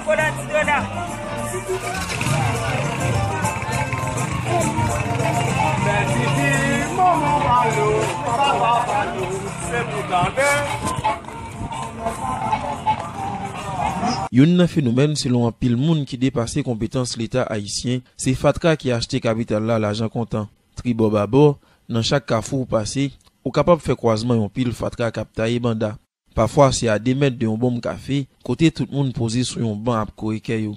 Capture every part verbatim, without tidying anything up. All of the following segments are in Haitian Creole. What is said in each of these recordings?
Kola ti dona. Bèl titi, manman pa yo, papa pa yo, se pou tande. Youn nan fenomèn, selon anpil moun, ki depase konpetans Leta ayisyen, se fatra ki achte kapital la lajan kontan. Tribò babò, nan chak kafou w pase, ou kapab fè kwazman yon pil fatra k ap taye banda. Pafwa, se a de mèt de yon bonm kafe, kote tout moun poze sou yon ban ap kore kè yo.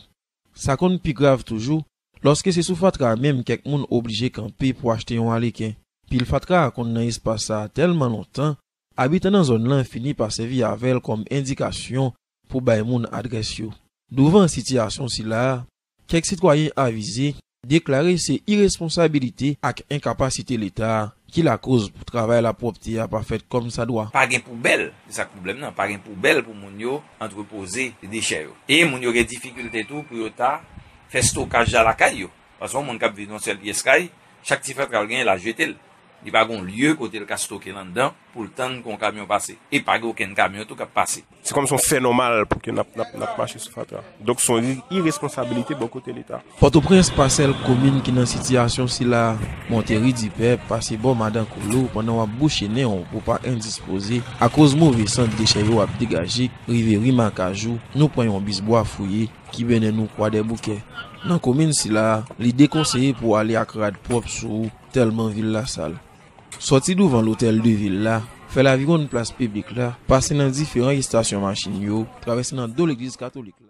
Sa konn pi grav toujou, lòske se sou fatra a menm kèk moun oblije kanpe pou achte yon aleken. Pil fatra a konn nan espas sa a tèlman lontan, abitan nan zòn nan fini pa sèvi avè l kòm endikasyon pou bay moun adrès yo. Douvan sitiyasyon sila a, kèk sitwayen avize deklare se iresponsabilite ak enkapasite Leta a ki lakoz pou travay lapwòpte a pa fèt kòmsadwa. Pa gen poubèl, se sa k pwoblèm nan. Pa gen poubèl pou moun yo antrepoze dechè yo. E moun yo gen difikilte tou pou yo ta fè stokaj la lakay yo. Paske yon moun k ap viv nan yon sèl pyès kay, chak ti fatra l genyen, l al jete l. Li pa gen yon lye kote l ka stoke l anndan pou l tann pou yon kamyon pase. E pa gen okenn kamyon tou k ap pase. Se kòmsi yon fè nòmal pou ke n ap, n ap, n ap mache sou fatra. Donk, se yon ri-, iresponsabilite bò kote Leta. Pòtoprens pa sèl komin ki nan sitiyasyon sila a. Monte ri Dipèp, pase bò Madan Kolo, pandan w ap bouche nen w pou w pa endispoze, akoz move sant dechè yo ap degaje, rive ri Makajou, nou pran yon bis Bwa Fouye, ki mennen nou Kwadèboukè. Nan komin sila a, li dekonseye pou w ale ak rad pwòp sou ou, tèlman vil la sal. Sòti douvan lotèl de vil la, fè laviwonn plas piblik la, pase nan diferan estasyon machin yo, travèse nan do legliz katolik la.